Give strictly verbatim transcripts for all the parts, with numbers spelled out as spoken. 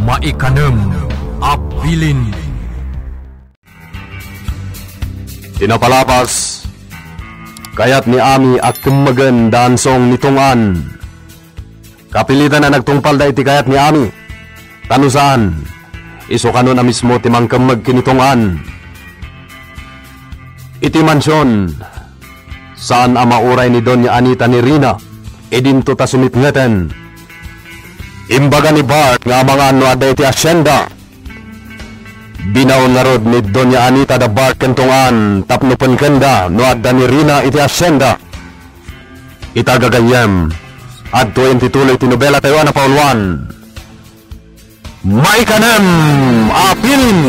Maikanem a bilin. Ti napalabas, kayat ni Ami a kemmagen da Ansong ni Tong-an. Kapilitan a nagtungpalda iti kayat ni Ami. Ta no saan, isu kanon a mismo ti mangkemmeg ken ni Tong-an. Iti mansion, saan a mauray ni Doña Anita ni Rina, idinto ta sumitngeten. Imbaga ni Bart nga amangan no adda iti hacienda. Binaon ngarud ni Doña Anita da Bart ken Tong-an tapno penkenda no adda ni Rina iti hacienda. Ita gagayyem, adtoyen ti tuloy ti nobela tayo a napauluan. Maikanem a bilin.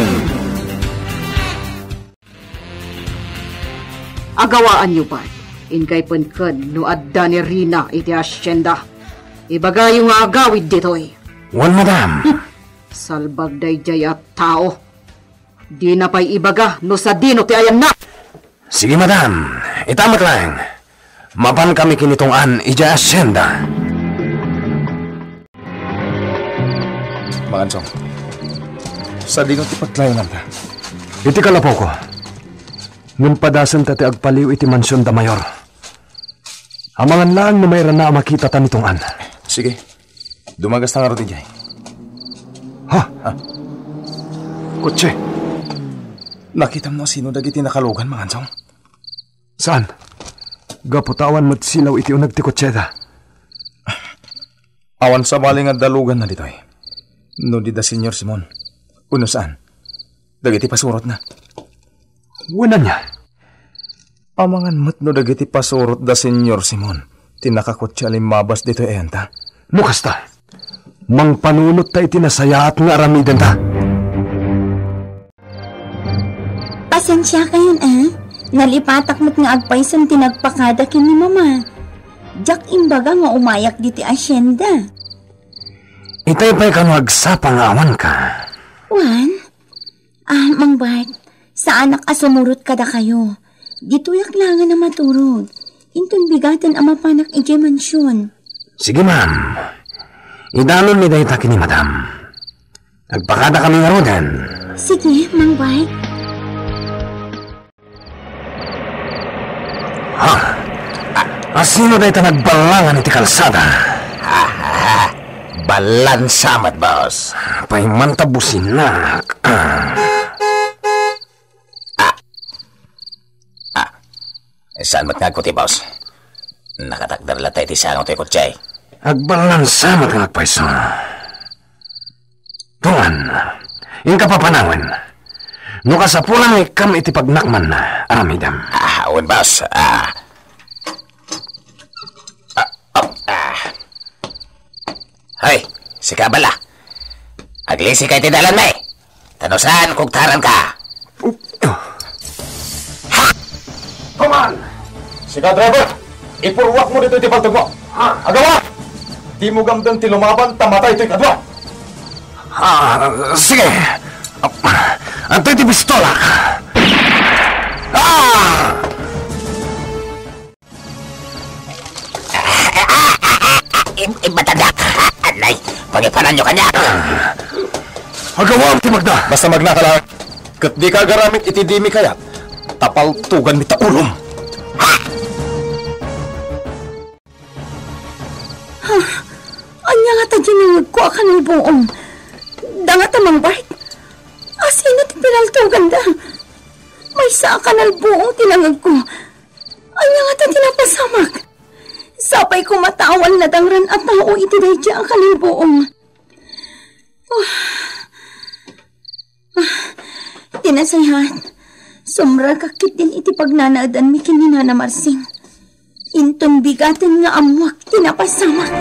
Agawaanyo, Bart. Inkay penken no adda ni Rina iti hacienda. Ibagayo nga agawid ditoy. Wen, madam. Salbag daydiay a tao. Dina pay ibaga no sadino ti ayanna. Sige, madam. Ita met laeng. Mapankami ken ni Tong-an idiay hacienda. Mangansong, sadino ti paglayonanta? Iti kalapawko, ngem padasenta ti agpaliw iti mansion da Mayor. Amangan laeng no mairana a makitata ni Tong-an. Sige. Dumagasta ngarud idiay. Ha? Ha? Kotse. Nakitam no sino dagiti nakalugan, Mangansong? Saan? Gapu ta awan met silaw iti uneg ti kotseda. Awan sabali nga daluganna ditoy. No di da Señor Simon. Wenno saan? Dagiti pasurotna. Wen ania? Amangan met no dagiti pasurot da Señor Simon ti nakakotse a limmabas ditoy ayanta. No kasta, mangpanunotta iti nasayaat nga aramidenta. Pasensiakayon, a. Nalipatak met nga agpayson ti nagpakada ken ni Mama. Diak imbaga nga umayak ditoy hacienda. Itay pay kano agsapa nga awanka? Wen? Ah, Mang Bart, saanak a sumurot kadakayo. Ditoyak laengen a maturog. Inton bigaten a mapanak idiay mansion. Sige, ma'am. Idanonmi dayta ken ni madam. Agpakadakami ngaruden. Sige, Mang Bart. Ha? A-, asino dayta nagballangan iti kalsada? Ha, ha, ha. Ballansa met, boss. Pay man ta businak. Ah. Ah. Ah. Saan met nga agkuti, boss? Nakatakder latta iti sango toy kotse. Agballansa met nga agpayso. Tuan, inka papanawen. No kasapulan nga ikkam iti pagnakman, aramidem. Ah, wen, boss. Ah. Ah, ah, ah. Hoy, sika bala. Aglisi ka iti dalanmi. Ta no saan, kugtaranka. Ha! Paman! Sika, driver! Ipurruakmo ditoy ti paltogmo. Ha? Agawa! Dimo gamden ti lumaban ta matay toy kadua. Ah, sige. Adtoy ti pistola. Ah! Im-, imbatandak. Anay, pangipananyo kaniak. Agawam ti magna. Basta magnaka laeng. Ket dika agaramid iti dimi kayat. Ta paltuganmi ta ulom. Ha? Ania ngata dinungegko a kanalbuong? Da ngata Mang Bart? Asino ti pinaltoganda? Maysa a kanalbuong ti nangegko. Ania ngata ti napasamak? Sapay koma ta awan nadangran a tao iti daydiay a kanalbuong. Ah, ti nasayaat, sumrekak ketdin iti pagnanaedanmi ken ni Nana Marsing. Inton bigaten nga ammoak ti napasamak.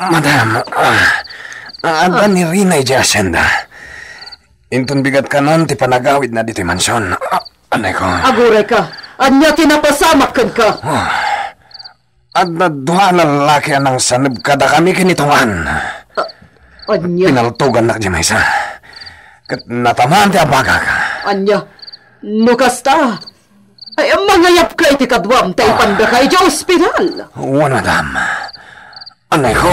Madam, ah, adda ni Rina idiay hacienda. Inton bigat kanon ti panagawidna ditoy mansion. Ah, anay ko. Agurayka, ania ti napasamak kenka? Ah. Adda dua a lallaki a nangsaneb kadakami ken ni Tungan. A-, ania? Pinaltogannak diay maysa. Ket natamaan ti abagak. Ania? No kasta, ay, mangayabka iti kaduam ta ipandaka idiay ospital. Wen, madam. Anay ko.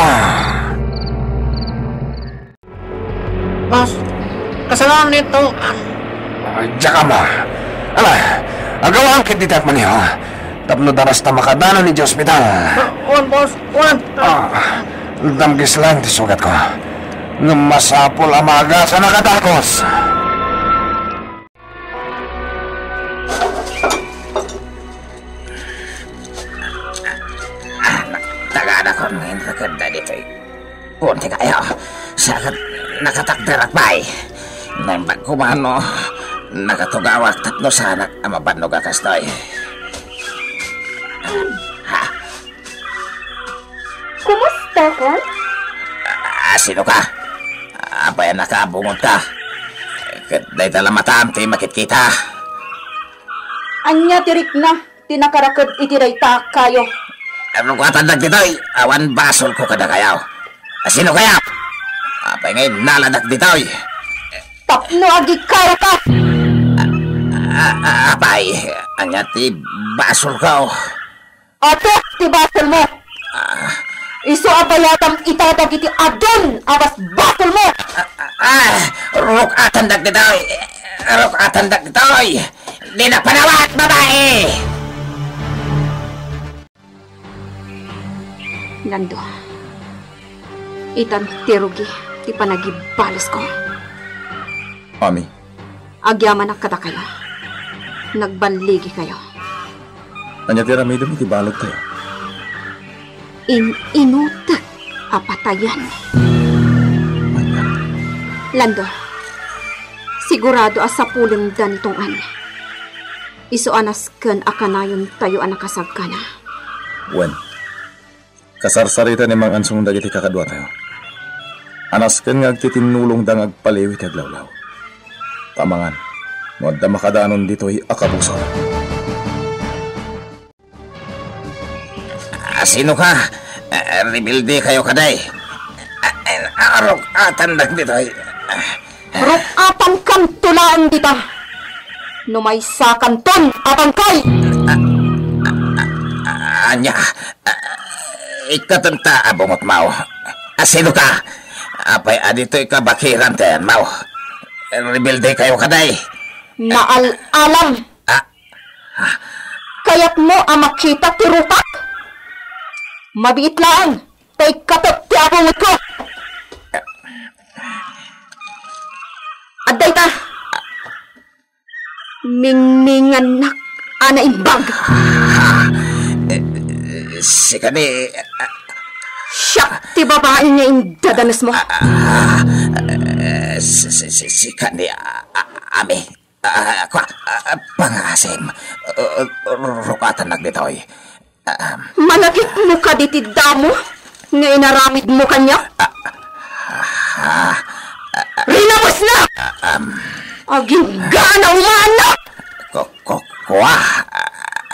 Boss, kasano nito? Ay, diak ammo. Ala, agawaan ketdi ti agmaneho tapno daras ta makadanon idiay ospital. Ah, wen, boss, wen. Ah, damgislan ti sugatko. Ngem masapul a maagasam a kadakos. Tagana ko ngayon, kakadda ditoy. Punti kayo, sa nakatakderak bay. Naimbag ko mano, nakatugawak tapno sanak a mabannog a kastoy. Ha? Kumusta ka? Ah, sino ka? Apay a nakaabungot ka? Ket dayta la mataam ti makitkita. Ania ti rikna ti nakaraked iti dayta kayo? Rukoatan dagitoy, awan basolko kadakayo. Sino kayo? Apay nga innaladak ditoy? Tapno agikaro ka! Ah, ah, apay, ania ti basolko? Apo ti basolmo! Ah. Isu a bayatam ita dagiti adun a basbasolmo! Ah, ah, rukoatan dagitoy! Rukoatan dagitoy! Dina panawat, babai! Lando, itan ti rugi ti panagibalosko. Ami. Agyamanak kadakayo. Nagballigi kayo. Ania ti aramidem iti balud tayo? In-inutek a patayen. Ania? Lando, sigurado a sapulenda ni Tong-an. Isu a nasken a kanayon tayo a nakasagkana. Wen, kasarsarita ni Mang Ansong dagiti kakaduatayo. A nasken nga agtitinnulongda nga agpaliw iti aglawlaw. Ta amangan, no adda makadanon ditoy a kabuson. Ah, sino ka? Ah, rebelde kayo kadi? Ah, ah, rukoatan dagitoy. Rukoatan kanto laeng dita. No maysa kanton a bangkay. Ah, ah, ah, ania? Ah, ikatenta a bungotmo. Ah, sino ka? Apay a ditoy kabakiran ti ayanmo? Rebelde kayo kadi? Naal-alam. Ah, kayatmo a makita ti rukak? Mabiit laeng ta ikkatek ti abungotko. Adda ita. Mingmingannak a naimbag. Ah, eh, sika ni, ah, siak ti babai nga indadanesmo. Ah, eh, si, si, si, sika ni, ah, ah, ami. Ah, kua, ah, pangasim. Ah, rukoatan dagitoy. Ah, malagipmo kadi ti damo nga inaramidmo kaniak? Ah, ah, ah, Rinabusna! Ah, um, Aginggana umaannak! Ko-, ko-, kua?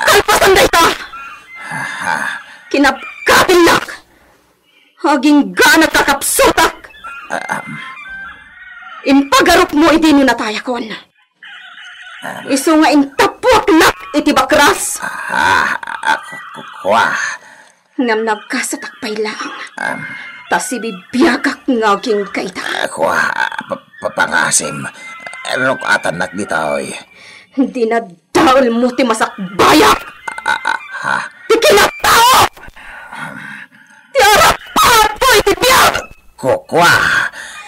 Kalpasan dayta! Ah, kinapkabilnak! Aginggana kakapsutak! Ah, um, Impagarupmo idi no natayakon. Isu nga intappuaknak iti bakras. Ah, ah, ku-, ku-, kua. Ngem nagkasatak pay laeng. Am. Ta sibibiagak nga agingga ita. Ah, kua, pa-, pa-, pangasim. Rukoatannak ditoy. Dinadaelmo ti masakbayak. Ah, ah, ha? Ti kinatao! Am. Ti arapaatmo iti biag! Ku-, kua.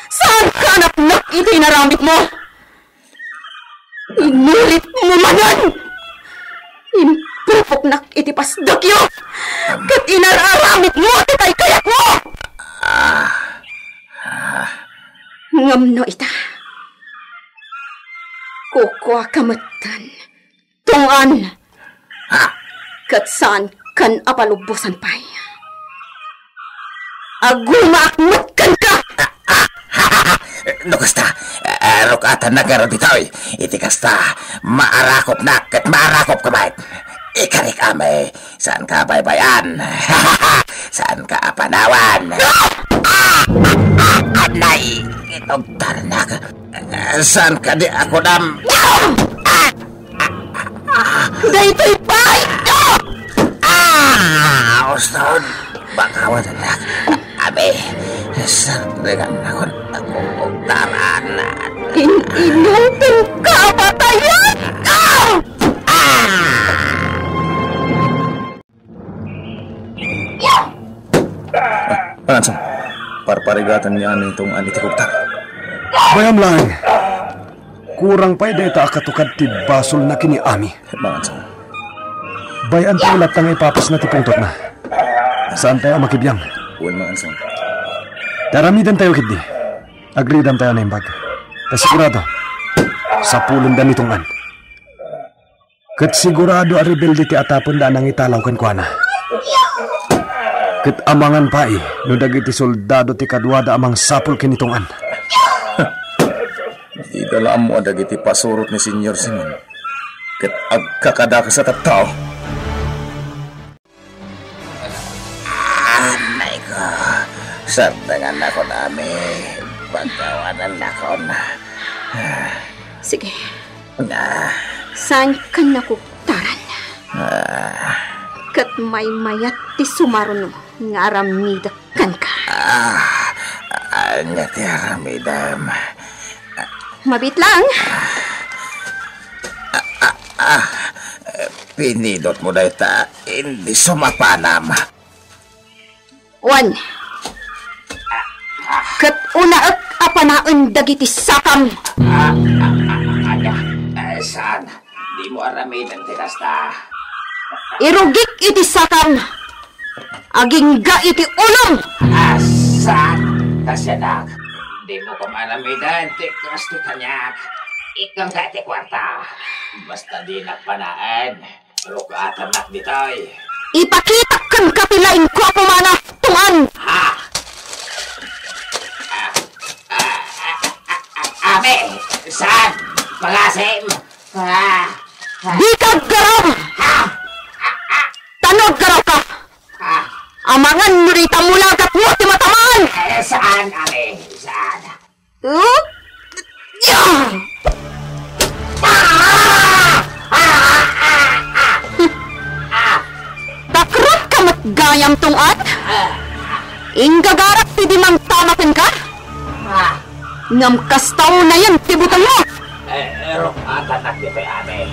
Saan ka anaknak iti inaramidmo? Inuritmo manen! Impupoknak iti pasdekyo, ket inar-aramidmo ti kaykayatmo! Ah. Ah. Ngem no ita, kukuaka metten, Tong-an, ha? Ket saankan a palubbosan pay. Agumaak met kenka! No kasta, eh, rukoatannak ngarud ditoy. Iti kasta, maarakopnak ket maarakopka met. Ikarik, ami, saanka a baybay-an. Saanka a panawan. Nay, inugtalnak. Saan kadi a kunam? Daytoy pay! Ah! Uston! Bakawan, anak. Abi, sardengannakon a kukuktaran. In-inupenka a patayenka! Mangang Sam, parparigatan ni Ami Tong-an iti kuktar. Bay-am laeng. Kurang pay dayta a katukad ti basolna ken ni Ami. Mangang Sam. Bay-antayo latta nga ipapasna ti pungtotna. Saantayo a makibiang. Wen, Mangang Sam. Taramidantayo ketdi. Agridamtayo a naimbag. Ta sigurado, sapulenda ni Tong-an. Ket sigurado a rebelde ti atapenda a nangitalaw kenkuana. Ket amangan pay no dagiti soldado ti kaduada a mangsapul ken ni Tong-an. Dida la ammo a dagiti pasurot ni Señor Simon ket agkakadakes a tattao. Anay ko, sardengannakon Ami, pagkawanannakon. Sige. Ah. Saankan a kuktaran. Ah. Ket maymayat ti sumaruno nga aramidek kenka. Ah, ania ti aramidem? Mabiit lang. Ah, ah, ah, pinidotmo dayta, indi sumapanam. Wen, ket unaek a panaen dagiti sakam. Ah, ah, ah, ania? Eh, saan? Dimo aramiden ti kasta. Irugik iti sakam. Agingga iti ulom. Ah, saan? Kasianak, dimo koma aramiden ti kasto kaniak. Ikkanta ti kuarta. Basta dinak panaen. Rukatannak ditoy. Ipakitak kenka ti laingko a pumana, Tong-an! Ha? Ah, ah, ah, ah, ah, Abi, saan? Pangasim! Ah, ah. Dika aggaraw! Ha? Ah, ah. Tano aggarawka! Ah. Amangan no dita mulagatmo ti matamaan! Eh, saan, Abi? Saan? Huh? Ya! Takrot ka met gayam, Tong-an? Inggagarak ti di mangtama kenka? Ngem kasta unayen ti butengmo. Eh, rukatannak ditoy, Abi.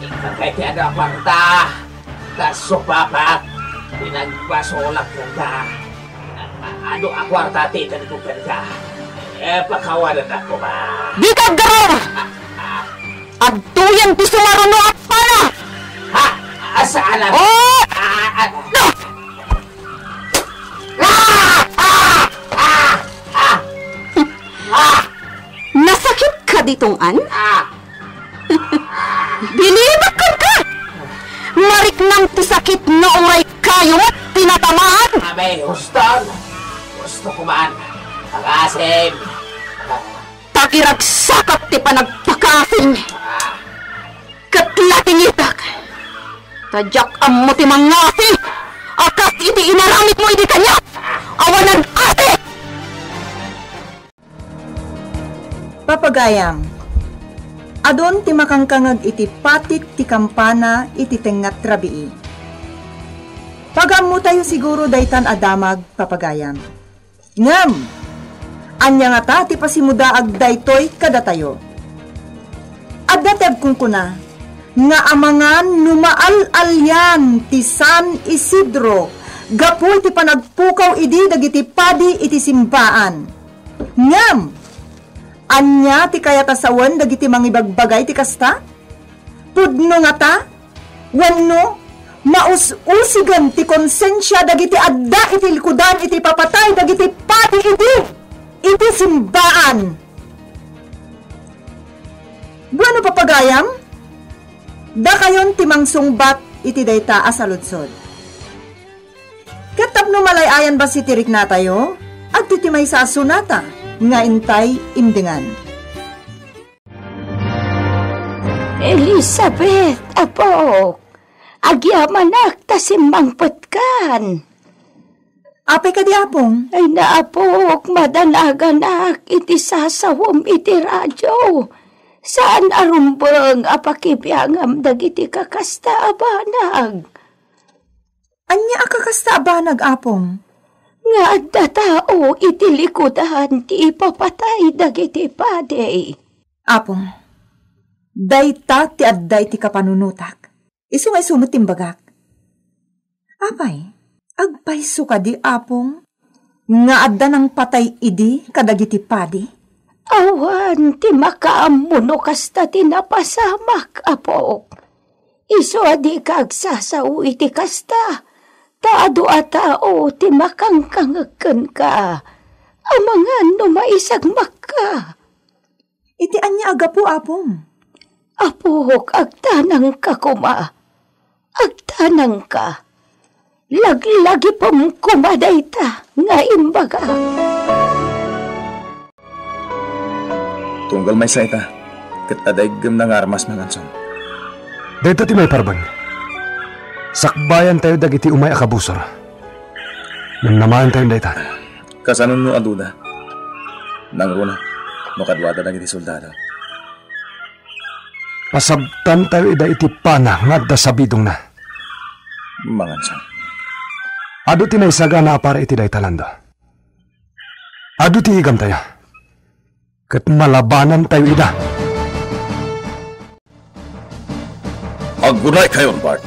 Inkantay ti adu a kuarta. Kas supapak, pinagbasolak kenka. Adu a kuarta ti itedko kenka. Eh, pakawanennak koma. Dika aggaraw! Adtoyen ti sumaruno a pana! Ha? Saan a... Oh! Ah, ah. No! Ah! Ah! Ah! Ah! Ah! Nasakit ka, Tong-an? Ah! Bilibek kenka! Mariknam ti sakit nga uray kayo met ti natamaan! Abay, huston! Husto ko man! Pangasim! Tagiragsakak ti panagpakaasim! Ket latingitak! Ta diak ammo ti mangngasi a kas iti inaramidmo idi kaniak! Awanan asi! Papagayam, adun ti makangkangeg iti patik ti kampana iti tengnga ti rabii. Pagaammotayo siguro daytan a damag, papagayam. Ngem, ania ngata ti pasimudaag daytoy kadatayo? Adda ti agkunkuna nga amangan no maal-alian ti San Isidro gapu iti panagpukaw idi dagiti padi iti simbaan. Ngem, ania ti kayat a sawen dagiti mangibagbagay ti kasta? Pudno ngata? Wenno, maus-usigen ti konsensia dagiti adda iti likudan iti ipapatay dagiti padi idi iti simbaan? Bueno, papagayam, dakayon ti mangsungbat iti dayta a saludsod. Ket tapno malay-ayan bassit ti riknatayo, adtoy ti maysa a sonata nga intay imdengan. Elizabeth, apok, agyamanak ta simmangpetkan. Apay kadi, apong? Ay, naapok, madanaganak iti sasawem iti radio. Saan a rumbeng a pakibiangam dagiti kakasta a banag. Ania a kakasta a banag, apong? nga adda tao iti likudan ti ipapatay dagiti padi. Apong, dayta ti adda iti kapanunotak. Isu nga isu met ti imbagak. Apay, agpayso kadi, Apong, nga adda nangpatay idi kadagiti padi? Awan ti makaammo no kasta ti napasamak, apok. Isu a dika agsasao iti kasta, ta adu a tao ti makangkangeg kenka, amangan no maisagmakka. Iti ania a gapu, Apong? Apok, agtanangka koma. Agtanangka. Laglagipem koma dayta nga imbagak. Tunggal maysa ita, ket adda iggemna nga armas, Manganson. Dayta ti maiparbeng. Sakbayan tayo dagiti umay a kabusor. Namnamaen tayo dayta. Kasano no aduda? Nangruna, no kaduada dagiti soldado. Pasabtan tayo ida iti pana nga adda sabidongna. Mangansan. Adu ti naisagana a para iti dayta, Lando. Adu ti igam tayo. Ket malabanan tayo ida. Aggunay kayon, Bart.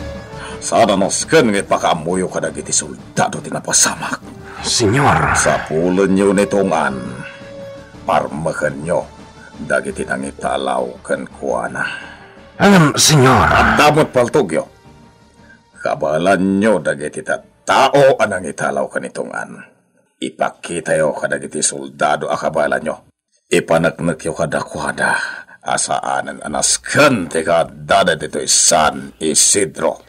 Saan a nasken nga ipakaammoyo kadagiti soldado ti napasamak. Senyor. Sapulenyo ni Tong-an. Parmekenyo dagiti nangitalaw kenkuana. Ngem, Senyor. Adda met paltogyo. Kabaelanyo dagiti tattao a nangitalaw ken ni Tong-an. Ipakitayo kadagiti soldado a kabaelanyo. Ipaneknekyo kadakuada a saanen a nasken ti kaaddada ditoy San Isidro.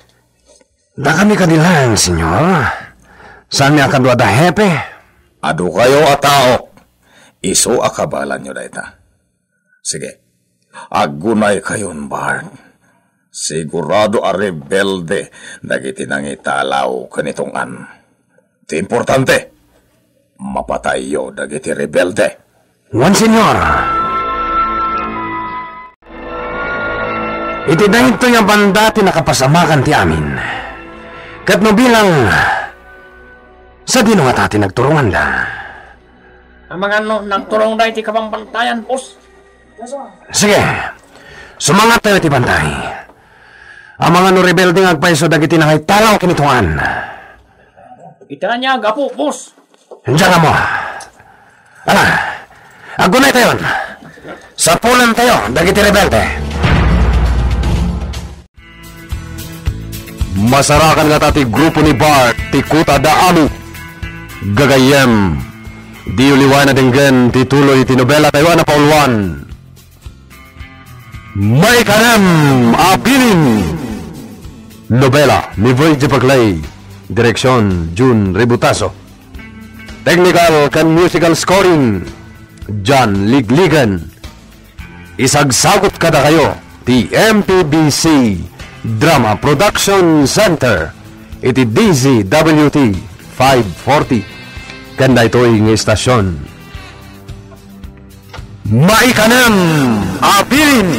Dakami kadi laeng, Senyor. Saanmi a kaduada, Hepe? Adu kayo a tao. Isu a kabaelanyo dayta. Sige, aggunay kayon, Bart. Sigurado a rebelde dagiti nangitalaw ken ni Tong-an. Ti importante, mapatayyo dagiti rebelde. Wen, Senyor. Iti daytoy a banda ti nakapasamakan ti amin. Ket no bilang, sadino ngata ti nagturonganda? Amangan no nagturongda iti kabambantayan, boss. Sige, sumangat tayo iti bantay. Amangan no rebelde nga agpayso dagiti nangitalaw ken ni Tong-an. Ita ania gapu, boss? Diyan mo. Ala, aggunay tayon. Sapulan tayo dagiti rebelde. Masarakan ngata ti grupo ni Bart ti Kuta da Alu. Gagayyem, diyo liwayan a denggen ti tuloy ti nobela tayo a napauluan. Maikanem a Bilin. Nobela ni Virgie Bagley. Direksyon, Jun Ributaso. Technical ken musical scoring, John Ligligan. Isagsagut kadakayo ti M P B C Drama Production Center iti D Z W T five forty ken daytoy nga istasyon. Maikanem a Bilin.